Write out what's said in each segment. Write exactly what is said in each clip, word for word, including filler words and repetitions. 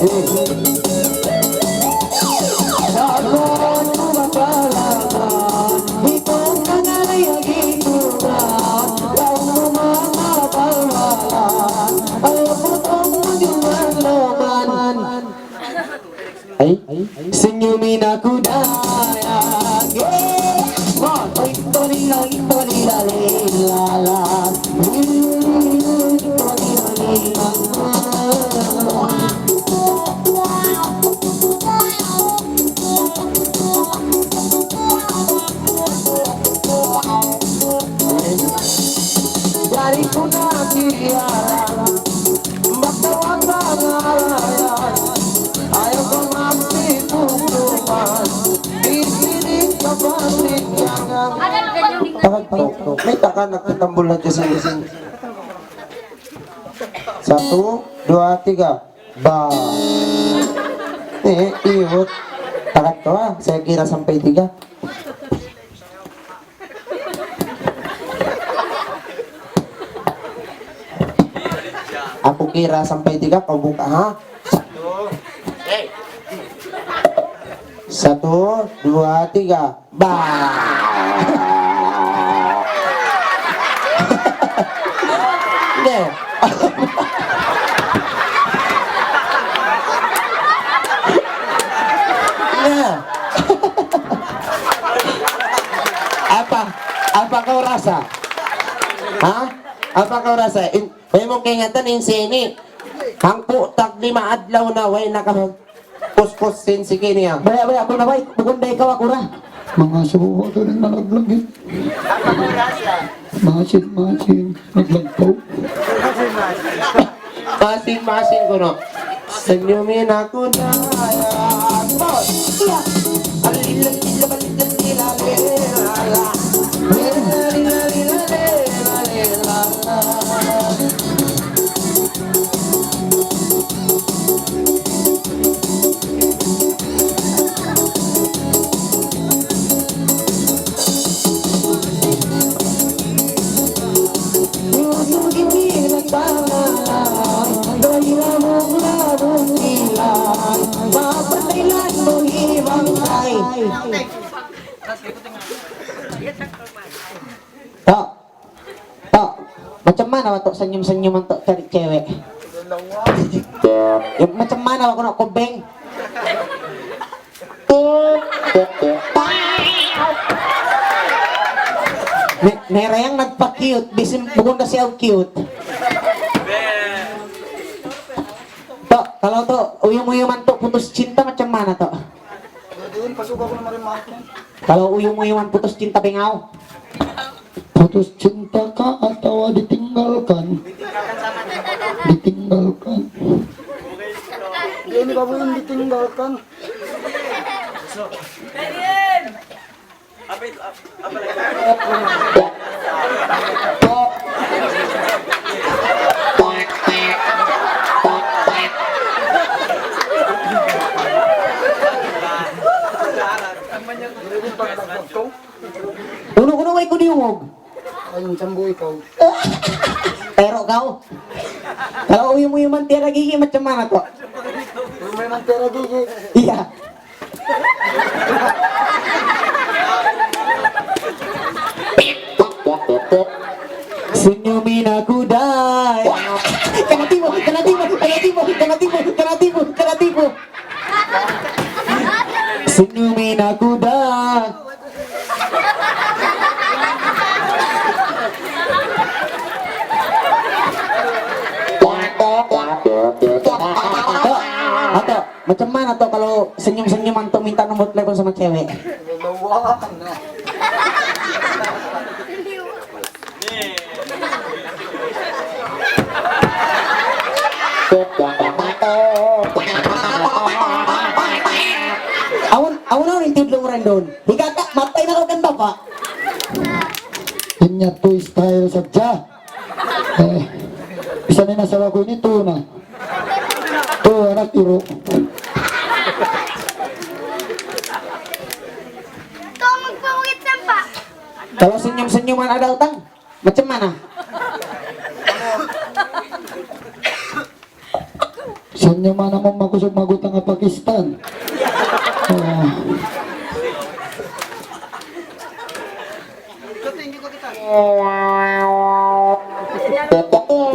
Ay, senyumin aku dayang. Yeah. One, two, three, la, la, la, la, la. Dari ku na kiyara, magtawag ka na, ayaw ka magtipuktukan, isiring ka panindangan. Takan to, may takan nagtatambul na dyan sa gising. Satu, dua, tiga. Ba. Eh, iyut. Takan to, ah. Saya kira sampai tiga. Aku kira sampai tiga, kau buka, ha? Satu, dua, tiga. Ba. Nè. Nè. Apa? Apa kau rasa? Ha? Apa kau rasa? In, way mu kaingatan in sini. Hangpu' tag lima adlaw na way nakakuskus sin siki niya. Baya', baya', aku na, bay. Bukun da ikaw, aku ra. Manga suwa ka rin nalaglag eh. Masin, masin, naglagpaw. Masin-masin kunu'. Senyumin aku dayang. Tok. Tok. Macam mana wa tok senyum-senyuman tok cari cewek? Ya, macam mana wa kunu' kubing? Ne-, nera yang nagpa-cute, bisin bukun kasi aku cute. Tok, kalau tok, uyum-uyuman tok putus cinta macam mana tok? Kalau uyum-uyuman putus cinta, bengaw. Putus cinta ka atawa ditinggalkan? Ditinggalkan. Ini babu ini ditinggalkan. Unu, unu, way ku diyungug. Ayun, sambu ikaw. Pero kaw. Kalau uyum-uyuman tiyara gigi, macam mana to? Uyum-uyuman tiyara gigi. Iya. Senyumin aku dayang. Kanatibu, kanatibu, kanatibu, kanatibu, kanatibu, kanatibu. Senyumin aku dayang. Ato, ato, macam mana to kalau senyum-senyuman to minta nomor telepon sama cewek? Lawaan na. Awn, awn, awn in tudlung ran duun. Hikata, matay na kaw kan bapa'. Inya tu style sadja. Eh, bisan in asawa ku ini tu na. Tu anak iru. Ito, magpangugit sampay. Kalau senyum-senyuman ada utang, macam mana? Sa' in manga makusug magutang ha Pakistan. Ah.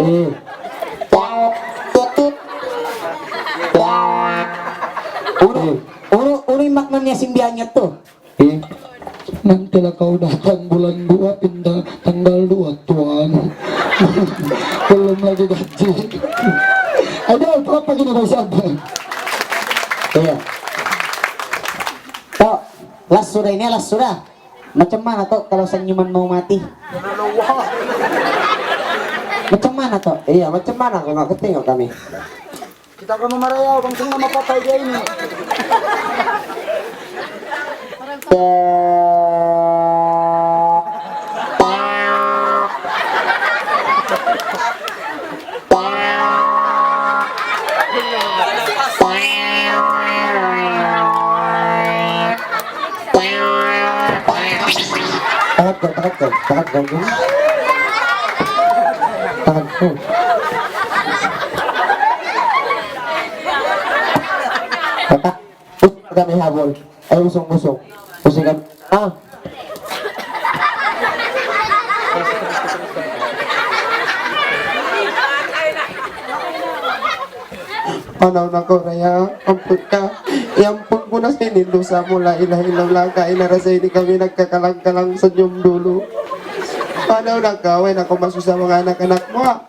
Eh. Unu, unu, unu in makna niya sin biya' yadtu? Eh, nantilah kaw datang bulan dua, pindah tanggal dua, tuan. Belum lagi gaji. Ada apa, apa kita tahu siapa? Iya. Tok, last sudah ini, last sudah. Macam mana, Tok, kalau senyuman mau mati? Macam mana, Tok? Iya, macam mana kalau nakatinggal kami? Kita' kunu' marayaw, bang sino mapatay di ini. Takat kaw, takat kaw, takat kaw. Takat kaw. Takat. Us-, kami habul. Ay, usung-usung. Usung kami. Ah. Panaw na kaw, Raya. Ampun ka. Iyampun ku na sin dusa mu, la ilaha illallah. Kaina ra sa ini kami nagkakalang-kalang senyum dulu. Panaw na kaw, way na kaw masusa manga anak-anak mu, ha?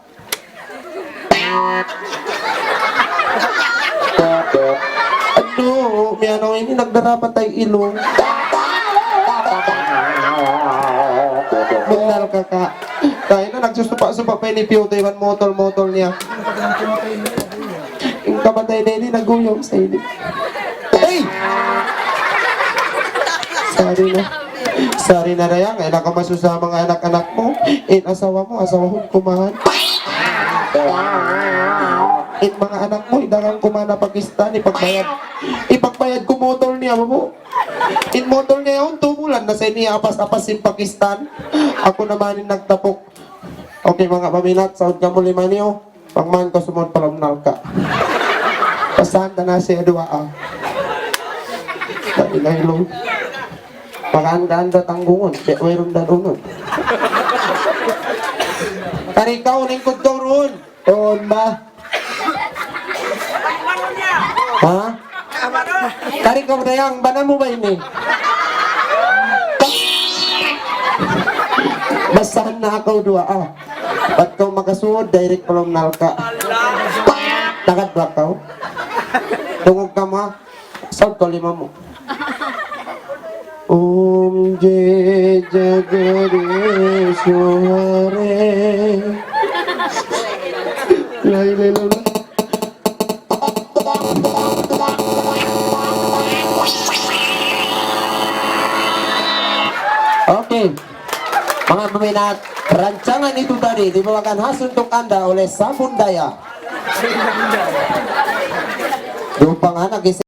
Anu, miyanaw ini nagdara patay ilung. Bunnal ka, Kaka'. Kaina nagsusupa-supa pa ini piyutu' iban motol-motol niya. In kapatay na ini naguyum sa ini. Hey! Sorry na. Sorry na, Raya. Way na kaw masusa manga anak-anak mu. In asawa mu, asawahun ku man. In manga anak mu, hidagang ku man ha Pakistan, hipagbayad. Hipagbayad ku motol niya, babu. In motol niya yaun, tumulan na sa ini, apas-apas sin Pakistan. Aku na man in nagtapuk. Okay, manga paminat, saud kamu lima niyu. Pangman kaw sumud pa lawm nalka'. Pasahan ta na siya duwaa. La ilaha illallah. Magaan-gaan da tanggungun, biya' wayruun da dunun. Kari kaw, lingkud kaw duun. Duun ba? Ha? Kari kaw, Dayang, bana mu ba ini? Basahan na kaw duwaa. Bat kaw makasud, direct pa lawm nalka'. Takad ba kaw? Tungug kamu, ha? Saud kaw lima mu. Om Jai Jagadish Hare. La ilaha illallah. Okay. Manga paminat, rancangan itu tadi dibawakan khas untuk Anda oleh Sabun Daya. Lupa nga nag-